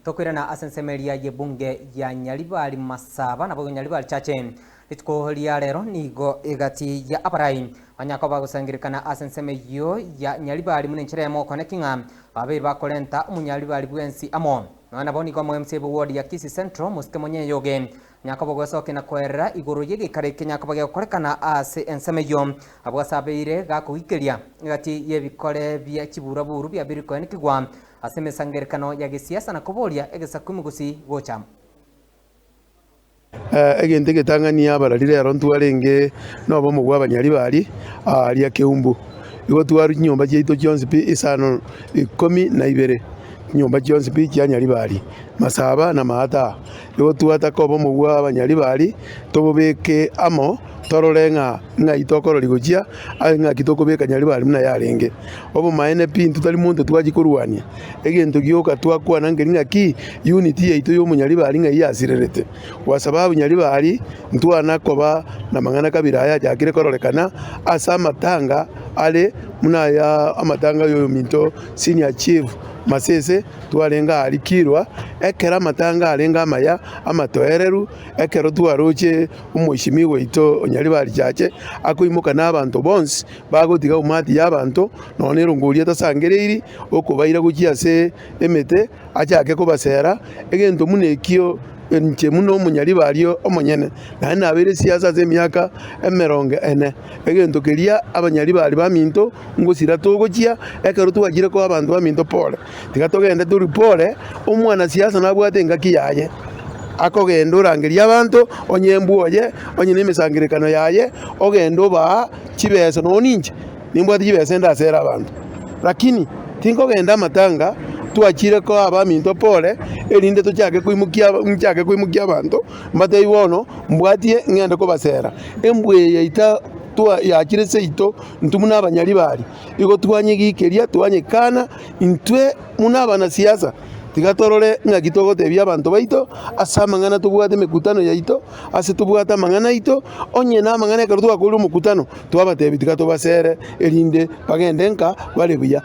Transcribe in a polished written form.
Tokoirana ase ensemo eria y'ebunge ya Nyaribari Masaba naboigo Nyaribari Chache. Rituko ria rero nigo egati ya abarai banya koba bagosangererekana ase ensemo eyio ya Nyaribari buna enchera eyemo okoneki ng'a babeire bakorenta omonyaribari bwensi amo. Nonya nabo nigo omo MCA bwe ward ya Kisii Central Mosike Monyeyoge Nyakobo gwesokia na koerera igoro y'egeikaro eke nyakoba gegokorekana ase ensemo eyio. Abwo ase abeire gakogikeria egati y'ebikore bie chiburaburu biabeire koenekigwa ase emesangererekano ya gesiasa na koboria egesaku emegusii gocha amo. Egento egetang'ani abarari rero ntwarenge nobomo bwa abanyaribari aaria Keumbu. Igo twarwa chinyomba chiaito chionsi pi isano ikomi na ibere, chinyomba chionsi pi chia Nyaribari, Masaba na Maataa. Igo twataka obomo bwa abanyaribari tobobeke amo torore ng'a ng'ai tokororia gochia ase ng'aki tokobeka Nyaribari buna yarenge. Obomaene pi intwe tari monto twachia korwania, egento gioka twakwana nkeri ng'aki unity yaito ya omonyaribari ng'ai yasirerete. Kwa sababu Nyaribari ntwana koba namang'ana kabere aya achakire kororekana ase amatanga are buna aya amatanga ya oyominto senior chief Masese twarenge aria Kirwa, ekero amatanga arenge amaya amatoereru, ekero twaroche omoishimiwa oito Nyaribari Chache akoimoka na abanto bonsi bagotiga umati ya abanto nonya na erongori etasangereiri okobaira gochia ase emete achake kobasera egento buna ekio inche buna omonyaribari omonyene naende nabeire siasa ase emiaka emerongo ene, egento keria abanyaribari baminto ngosira togochia ekero twachire koa abanto baminto pore, tiga togende torue pore, omwanasiasa nabwate engaki yaye, akogenda orangeria abanto, onye embwa oye, onye na emesangererekano yaye, ogende obaa chibesa nonya ninche. Nimbwate chibesa ende ase ere abanto, lakini tinkogenda amatanga twachire koa abaminto pore, erinde tochake koimokia nchake koimokia abanto, mbatebie bono mbwatie ng'ende kobasera. Embwa eye yaita twa yachire seito intwe buna abanyaribari, igo twanyegikeria twanyekana intwe buna abanasiasa. Tiga torore ng'aki togotebia abanto baito ase amang'ana tobwate emekutano yaito, ase tobwate amang'ana aito, onye namang'ana ekero twakorire omokutano, twabatebia tiga tobasere, erinde bagende nka bare buya.